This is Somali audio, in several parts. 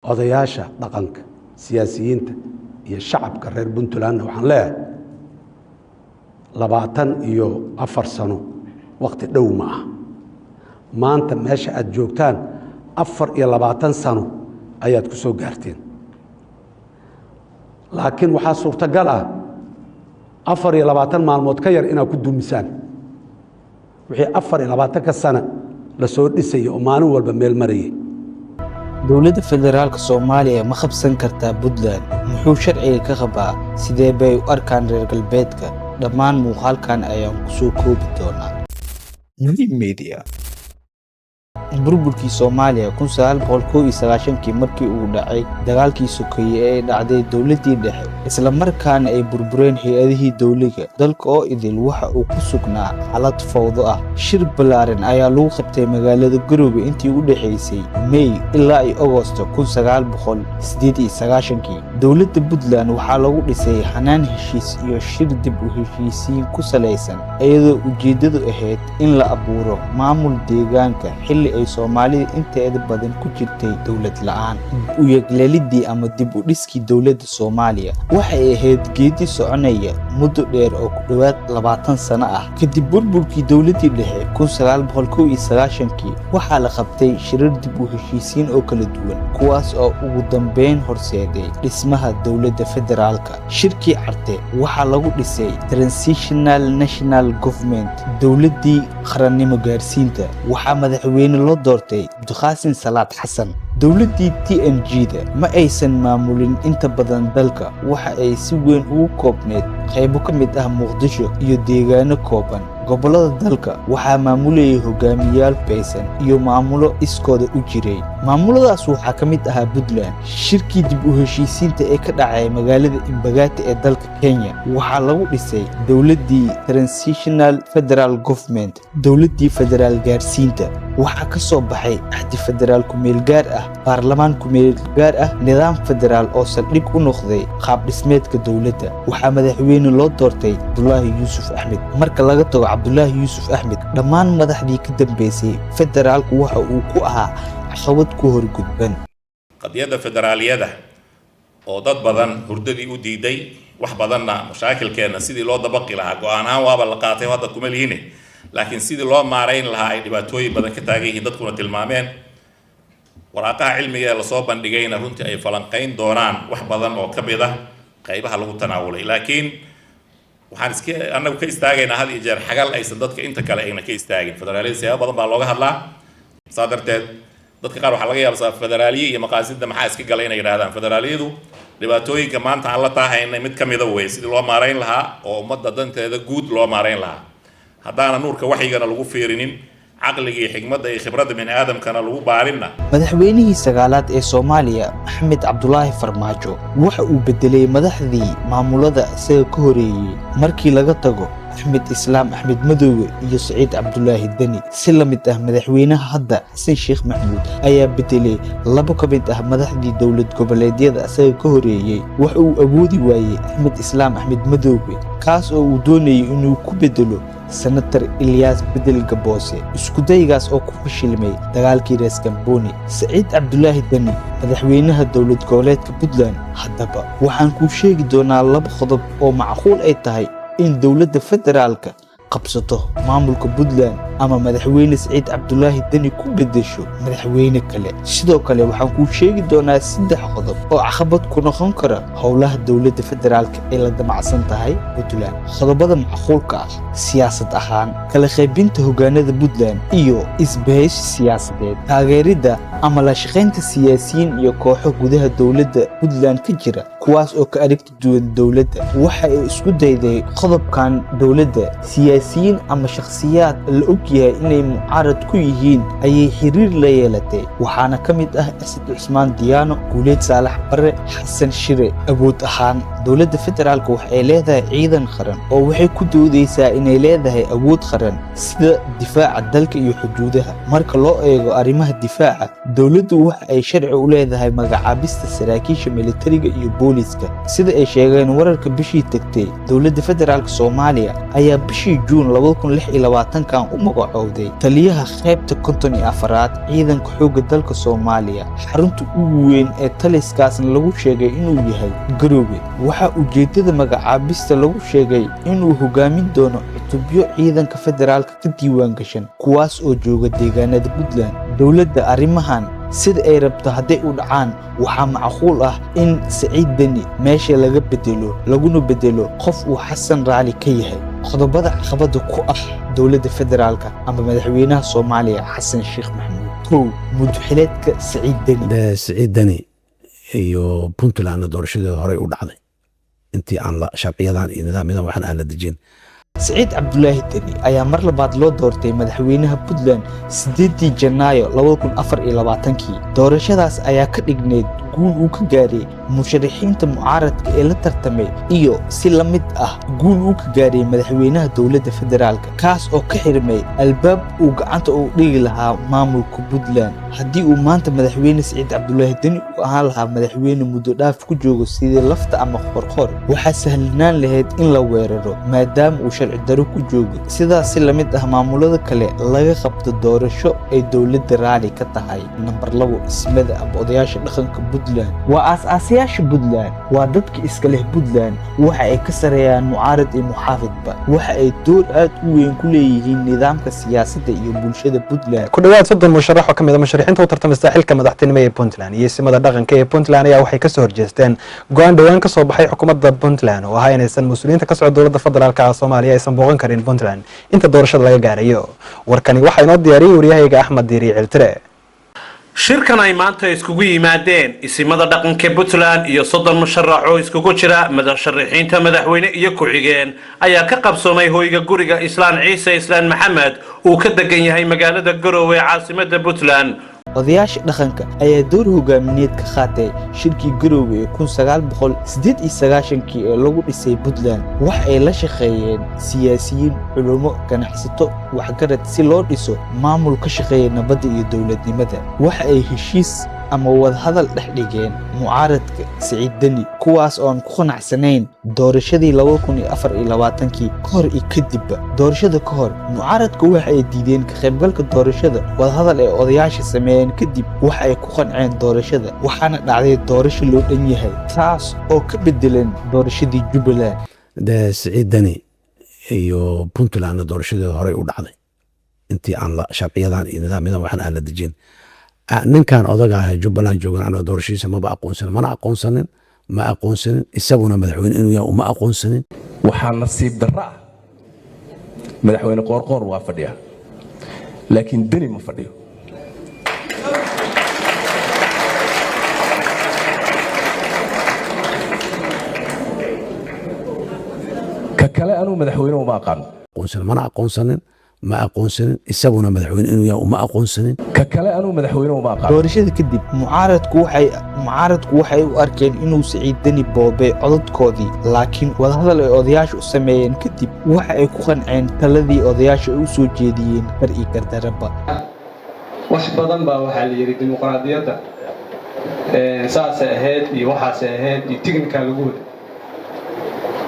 Odayaasha dhaqanka, siyaasiyiinta iyo shacabka reer Puntlandna waxaan leeyahay, 24 sano wakti dhow ma ah. Maanta meesha aad joogtaan 24 sano ayaad ku soo gaarteen, laakiin waxaa suurtagal ah 24 maalmood ka yar inaad ku dumisaan wixii 24-ka sana la soo dhisayay oo maalin walba meel marayay. Dowladda Federaalka Soomaaliya ma qabsan kartaa Puntland? Muxuu sharciga ka qabaa? Sidee bay u arkaan reer galbeedka? Dhammaan muuqaalkan ayaan ku soo koobi doonaa. Muhiim Media. Burburkii Soomaaliya 1991-kii, markii uu dhacay dagaalkii sokeeye ee dhacday dowladdii dhexe, isla markaana ay burbureen hay'adihii dowliga, dalka oo idil waxa uu ku sugnaa xaalad fowdo ah. Shir ballaaran ayaa lagu qabtay magaalada Garowe intii u dhaxaysay May ilaa iyo Agosto 1998-kii. Dowladda Puntland waxaa lagu dhisay hanaan heshiis iyo shir dib u heshiisiin ku salaysan, iyadoo ujeeddadu ahayd in la abuuro maamul deegaanka xilli ay Soomaalida inteeda badan ku jirtay dowlad la'aan. U yagleelidii ama dib u dhiskii dowladda Soomaaliya waxay ahayd geedi soconaya muddo dheer oo ku dhowaad 20 sano ah. Kadib burburkii dowladdii dhexe 1991-kii, waxaa la qabtay shirar dib u heshiisiin oo kala duwan, kuwaas oo ugu dambeyn horseeday dhismaha dowladda federaalka. Shirkii Carte waxaa lagu dhisay Transitional National Government, dowladdii qarannimo gaarsiinta. Waxaa madaxweyne loo doortay Cabdiqaasim Salaad Xasan. Dowladdii TNG-da ma aysan maamulin inta badan dalka, waxa ay si weyn ugu koobneyd qaybo ka mid ah Muqdisho iyo deegaano kooban. Gobollada dalka waxaa maamulayay hogaamiyayaal hubaysan iyo maamulo iskooda u jiray. Maamuladaas waxaa ka mid ahaa Puntland. Shirkii dib u heshiisiinta ee ka dhacay magaalada Imbagati ee dalka Kenya waxaa lagu dhisay dowladdii Transitional Federal Government, dowladdii federaal gaarsiinta. Waxaa ka soo baxay axdi federaal ku-meel gaar ah, baarlamaan ku-meel gaar ah, nidaam federaal oo saldhig u noqday qaab dhismeedka dowladda. Waxaa madaxweyne loo doortay Cabdulaahi Yuusuf Axmed. Marka laga tago Cabdulaahi Yuusuf Axmed, dhammaan madaxdii ka dambeysay federaalku waxa uu ku ahaa caqabad ku horgudban. Qadiyadda federaaliyada oo dad badan hurdadii u diiday, wax badanna mashaakilkeenna sidii loo dabaqi lahaa go'aan ahaan waaba la qaatay, hadda kuma lihine, laakiin sidii loo maarayn lahaa ay dhibaatooyin badan ka taagan yihiin, dadkuna tilmaameen, waraaqaha cilmiga ee lasoo bandhigayna runtii ay falanqayn doonaan wax badan oo ka mid ah qaybaha lagu tanaawulay. Laakiin waxaan iska annagu ka istaagaynaa had iyo jeer xagal aysan dadka inta kale ayna ka istaagin. Federaaliyada siyaabo badan baa looga hadlaa. Saa darteed dadka qaar waxaa laga yaabaa federaaliye iyo maqaasidda maxaa iska galay inay yidhahdaan. Federaaliyadu dhibaatooyinka maanta aan la taahaynay mid ka mida wey, sidii loo maarayn lahaa oo ummadda danteeda guud loo maarayn lahaa, haddaana nuurka waxyigana lagu fiirinin, caqliga iyo xikmadda iyo khibradda bini aadamkana lagu baarinna. Madaxweynihii sagaalaad ee Soomaaliya, Maxamed Cabdulaahi Farmaajo, waxa uu bedelay madaxdii maamulada isaga ka horeeyey, markii laga tago Axmed Islaam Axmed Madoobe iyo Saciid Cabdulaahi Deni. Si la mid ah, madaxweynaha hadda Xasan Sheekh Maxamuud ayaa bedelay labo ka mid ah madaxdii dowlad goboleedyada isaga ka horeeyey. Waxa uu awoodi waayey Axmed Islaam Axmed Madoobe, kaas oo uu doonayay inuu ku bedelo Senator Ilyaas Bedel Gaboose, iskudaygaas oo ku fashilmay dagaalkii Rees Gamboni. Saciid Cabdulaahi Deni, madaxweynaha dowlad goboleedka Puntland. Haddaba waxaan kuu sheegi doonaa laba qodob oo macquul ay tahay in dowladda federaalka qabsato maamulka Puntland ama madaxweyne Saciid Cabdulaahi Deni ku beddesho madaxweyne kale. Sidoo kale waxaan kuu sheegi doonaa saddex qodob oo caqabad ku noqon kara howlaha dowladda federaalka ee la damacsan tahay Puntland. Qodobada macquulka ah siyaasad ahaan: kala qaybinta hogaanada Puntland iyo isbahaysi siyaasadeed, taageeridda ama la shaqaynta siyaasiyiin iyo kooxo gudaha dowladda Puntland ka jira, kuwaas oo ka aragti duwan dowladda. Waxa ay isku dayday qodobkan dowladda siyaasiyiin ama shakhsiyaad la og yahay inay mucaarad ku yihiin ayay xiriir la yeelatay, waxaana ka mid ah Asad Cusmaan Diyaano, Guuleed Saalax Bare, Xasan Shire. Awood ahaan Dowladda federaalka waxay leedahay ciidan qaran oo waxay ku doodeysaa inay leedahay awood qaran sida difaaca dalka iyo xuduudaha. Marka loo eego arrimaha difaaca, dowladdu waxa ay sharci u leedahay magacaabista saraakiisha militariga iyo booliska. Sida ay sheegeen wararka bishii tagtay, dowladda federaalka Soomaaliya ayaa bishii Juun 2026-kan u magacowday taliyaha qaybta 54aad ciidanka xoogga dalka Soomaaliya. Xarunta ugu weyn ee taliskaasna lagu sheegay inuu yahay Garoowe. Waxaa ujeedada magacaabista lagu sheegay inuu hogaamin doono cutubyo ciidanka federaalka ka diiwaan gashan, kuwaas oo jooga deegaanada Puntland. Dowladda arrimahan sida ay rabto hadday u dhacaan, waxaa macquul ah in Saciid Deni meesha laga bedelo, laguna bedelo qof uu Xasan raali ka yahay. Qodobada caqabada ku ah dowladda federaalka ama madaxweynaha Soomaaliya Xasan Sheekh Maxamuud: 1, muddo xileedka Saciid Deni. Dee Siciid Deni iyo Puntlandna doorashadeeda horey u dhacday intii aan la sharciyadan iyo nidaamyadan waxan aan la dejin. Saciid Cabdulaahi Deni ayaa mar labaad loo doortay madaxweynaha Puntland 8dii Janaayo 2024-kii. Doorashadaas ayaa ka dhigneyd guul uu ka gaaray musharaxiinta mucaaradka ee la tartamay, iyo si la mid ah guul uu ka gaaray madaxweynaha dowladda federaalka, kaas oo ka xirmay albaab uu gacanta u dhigi lahaa maamulka Puntland. Haddii uu maanta madaxweyne Saciid Cabdulaahi Deni uu ahaan lahaa madaxweyne muddo dhaaf ku joogo sidii Lafta ama Qorqor, waxaa sahlanaan lahayd in la weeraro maadaama uu sharci daro ku joogo. Sidaas si lamid ah maamulada kale laga qabto doorasho ay dowladda raali ka tahay. Nambar 2, ismada ama odayaasha dhaqanka Puntland waa aas-aasayaasha Puntland, waa dadka iska leh Puntland. Waxa ay ka sareeyaan mucaarad iyo muxaafidba. Waxa ay door aad u weyn ku leeyihiin nidaamka siyaasadda iyo bulshada Puntland. Ku dhawaad 30 musharax oo ka mid a musharaxiinta u tartamaysta xilka madaxtinimo ee Puntland iyo isimada dhaqanka ee Puntland ayaa waxay kasoo horjeesteen go-aan dhowaan kasoo baxay xukuumadda Puntland oo ahaa inaysan mas-uuliyiinta ka socda dowladda federaalka Soomaaliya aysan booqan karin Puntland inta doorashada laga gaarayo. Warkani waxaa inoo diyaariyey waryahayga Axmed Diiri Ciltire. Shirkan ay maanta iskugu yimaadeen isimada dhaqanka Puntland iyo 30 musharax oo iskugu jira madaxsharaxiinta madaxweyne iyo ku-xigeen ayaa ka qabsoomay hoyga guriga Islaan Ciise Islaan Maxamed uu ka degan yahay magaalada Garowe ee caasimada Puntland. Odayaasha dhaqanka ayaa door hogaamineed ka qaatay shirkii Garoowe ee 1998-kii ee lagu dhisay Puntland. Waxa ay la shaqeeyeen siyaasiyiin, culummo, ganacsato, waxgarad si loo dhiso maamul ka shaqeeya nabadda iyo dowladnimada. Waxa ay heshiis ama wadahadal dhex dhigeen mucaaradka Siciid Deni, kuwaas oo aan ku qanacsanayn doorashadii 2024-kii. Ka hor iyo kadibba doorashada, ka hor mucaaradku waxa ay diideen ka qaybgalka doorashada. Wadahadal ay odayaasha sameeyeen kadib, waxa ay ku qanceen doorashada, waxaana dhacday doorasho loo dhan yahay, taas oo ka bedelan doorashadii Jubbaland. Dee Siciid Deni iyo Puntlandna doorashadeeda horey u dhacday intii aan la sharciyadan iyo nidaamyadan waxan aan la dejin. Ninkan odaga ah ee Jubbaland joogan, anaga doorashadiisa maba aqoonsanin, mana aqoonsanin, ma aqoonsanin, isaguna madaxweyne inuu yahay uma aqoonsanin. Waxaa nasiib darro ah, madaxweyne Qoorqoor waa fadhiya, laakiin Deni ma fadhiyo. Ka kale anuu madaxweyne uma aqaano. Aqoonsanin, mana aqoonsanin, ma aqoonsanin, isaguna madaxweyne inuu yahay uma aqoonsanin. Ka kale anuu madaxweyne uma aqaano. Doorashada kadib mucaaradku waxay u arkeen inuu Siciid Deni boobay codadkoodii, laakiin wadahadal ay odayaasha u sameeyeen kadib, waxa ay ku qanceen taladii odayaasha ay u soo jeediyeen, gar iyo gardaraba. Wax badan baa waxaa la yidhi dimuqraadiyadda saasay ahayd iyo waxaasay ahayd iyo tignika lagu wada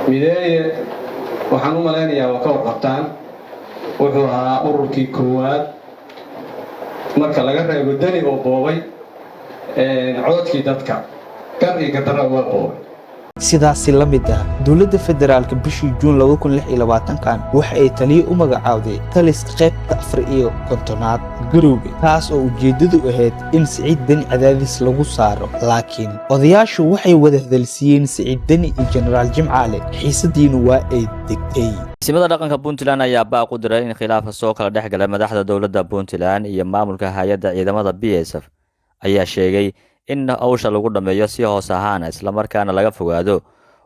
Mideeye. Waxaan u malaynayaa waa ka warqabtaan, wuxuu ahaa ururkii koowaad marka laga reebo Deni oo boobay codadkii dadka, gar iyo gardarra waa boobay. Sidaasi la mid ah dowladda federaalka bishii Juun 2026-kan waxa ay taliyo u magacaawday taliska qaybta 54aad Garowge, taas oo ujeeddadu ahayd in Siciid Deni cadaadis lagu saaro. Laakiin odayaashu waxay wada hadalsiiyeen Siciid Deni iyo Jenaraal Jimcaale, xiisadiina waa ay degtay. Isimada dhaqanka Puntland ayaa baaq u diray in khilaafka soo kala dhex galay madaxda dowladda Puntland iyo maamulka hay-adda ciidamada BSF. Ayaa sheegay in hawsha lagu dhammeeyo si hoos ahaan, islamarkaana laga fogaado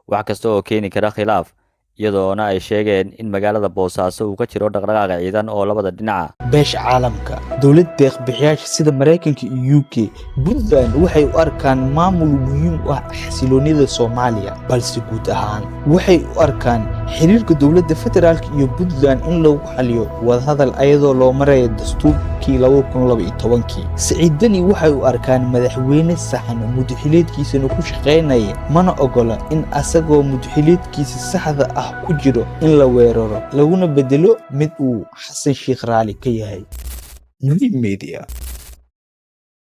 wax kasta oo keeni kara khilaaf. Iyadoona ay sheegeen in magaalada Boosaaso uu ka jiro dhaqdhaqaaqa ciidan oo labada dhinaca. Beesha caalamka, dowlad deeq-bixiyaasha sida Maraykanka iyo UK, Puntland waxay u arkaan maamul muhiim u ah xasiloonida Soomaaliya, balse guud ahaan waxay u arkaan xiriirka dowladda federaalka iyo Puntland in lagu xaliyo wadahadal ayadoo loo marayo dastuurkii 2012-kii. Siciid Deni waxay u arkaan madaxweyne saxan, muddaxileedkiisana ku shaqaynaya, mana ogola in asagoo muddaxileedkiisa saxda ah ku jiro in la weeraro laguna bedelo mid uu Xasan Sheikh raali ka yahay. Muhiim Media.